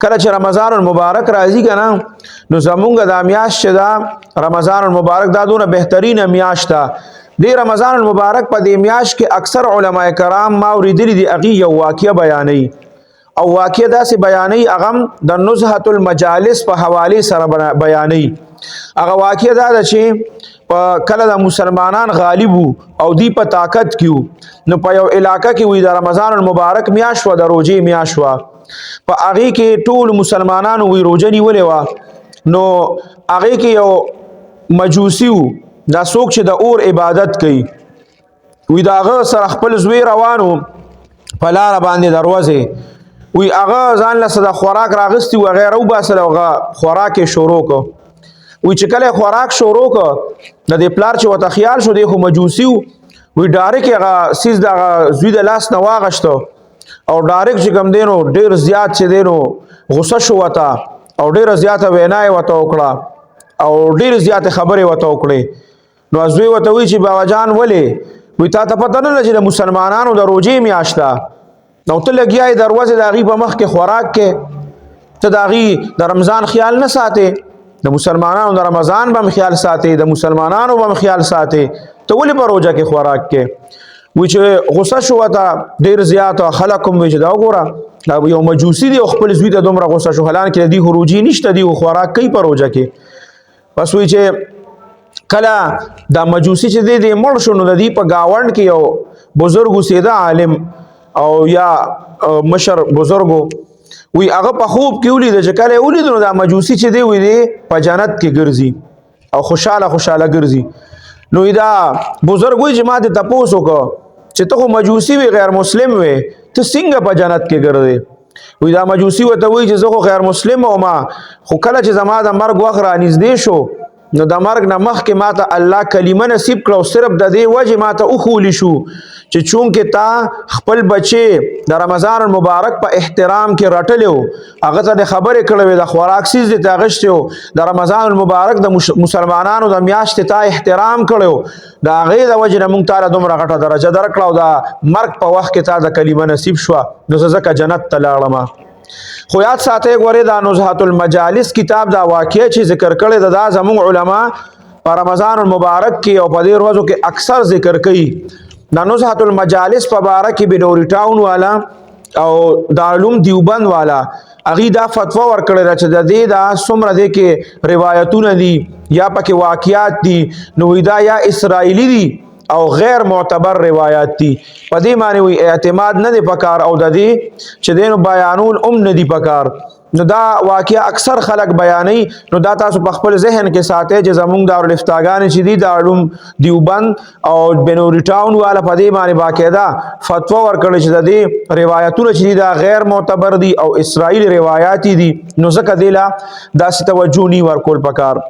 کله چې رمضان المبارک راځي کنه، نو زمونږ دا میاشت چې دا رمضان المبارک دا دونه بهترینه میاشت ده. د رمضان المبارک په دې میاشت کې اکثر علما کرام ما اوریدلي دي، هغې یو واقعه بیانوي، او واقعه داسې بیانوي، هغه هم د نزهة المجالس په حوالې سره بیانوي. هغه واقعه دا ده چې په کله د مسلمانان غالب وو او دی په طاقت کې وو، نو په یو علاقه کې وي، د رمضان المبارک میاشت وه، د روژې میاشت وه، په هغې کې ټول مسلمانانو وی روژه نیولې وه. نو هغې کې یو مجوسی وو، دا څوک چې د اور عبادت کوي، وی د هغه سره خپل زوی روانو په لاره باندې دروازې، وی هغه ځان له څه د خوراک راغستی وغیره وباسل او هغه خوراک یې شروع کړ. وی چې کله خوراک شروع کړ، د دې پلار چې ورته خیال شو، دی خو مجوسی و، وی ډایرک هغه څیز د هغه زوی د لاس نه واغشته او ډایرک چې کوم دی نو ډېر زیات چې دی نو غوسه شو ورته او ډېره زیاته وینا یې ورته وکړه او ډېرې زیاتې خبرې ورته وکړې. نو زوی ورته وایي چې بابا جان ولې؟ وایي تا ته پته نه ده چې د مسلمانانو د روژې میاشت ده، نو ته لګیا یې دروازې د هغوی په مخ کې خوراک کې، ته د هغوی د رمضان خیال نه ساتې، د مسلمانانو د رمضان به هم خیال ساتې، د مسلمانانو به هم خیال ساتې، ته ولې په روژه کې خوراک کې؟ وی چې غوسه شو ته ډیر زیات، خلک هم وی چې دا وګوره، دا یو مجوسی دی او خپل زوی ته دومره غوسه شو، حالان کې دی خروجی نشته، دی خوراک کوي په روژه کې. بس وی چې کله دا مجوسی چې دی مړ شو، نو د دې په گاوند کې یو بزرګ اوسېده، عالم او یا مشر بزرګو، وی هغه په خوب کې ولید چې کله ولید نو دا مجوسی چې دی وی دی په جنت کې ګرځي او خوشاله خوشاله ګرځي. نو دا بزرګ وی چې ما ته تپوس وکړ چې ته خو مجوسی وی، غیر مسلم وی، ته څنګه په جنت کې ګرځې؟ وی دا مجوسی وته وی چې زه خو غیر مسلم او ما خو کله چې زما د مرګ وخت را نږدې شو، نو د مرګ نه مخکې ما ته الله کلمه نصیب کړه او صرف د دې وجې ما ته وښولی شو چې چونکې تا خپل بچی د رمضان المبارک په احترام کې رټلی و، هغه ته د خبرې کړې وې، د خوراک څیز دې ته اخیستی و، د رمضان المبارک د مسلمانانو د میاشتې تا احترام کړی و، د هغې د وجې نه مونږ تا له دومره غټه درجه درکړه او د مرګ په وخت کې تا د کلمه نصیب شوه، نو زه ځکه جنت ته لاړم. خو یاد ساتئ ګورې، دا نزهة المجالس کتاب دا واقعه چې ذکر کړی ده، دا زموږ علما په رمضان المبارک کې او په دې ورځو کې اکثر ذکر کوي. دا نزهة المجالس په باره کې بنوري ټاون والا او د علوم دیوبند والا هغوی دا فتوا ورکړې ده چې د دې دا څومره دې کې روایتونه دي یا پکې واقعات دي، نو دا یا اسرائیلي دي او غیر معتبر روایت دي، په دې معنی وی اعتماد نه دی پکار او د دې چې دینو بیانول هم نه دی پکار. نو دا واقعا اکثر خلک بیانوي، نو دا تاسو په خپل ذهن کې ساتئ چې زمونږ دارالافتاګانې چې دي، د علوم دیوبند او بنوري ټاون والا په دې باندې باقاعده فتوا ورکړې چې د دې روایتونه چې دي دا غیر معتبر دي او اسرائیل روایات دي، نو ځکه دې له داسې توجه نی ورکول پکار.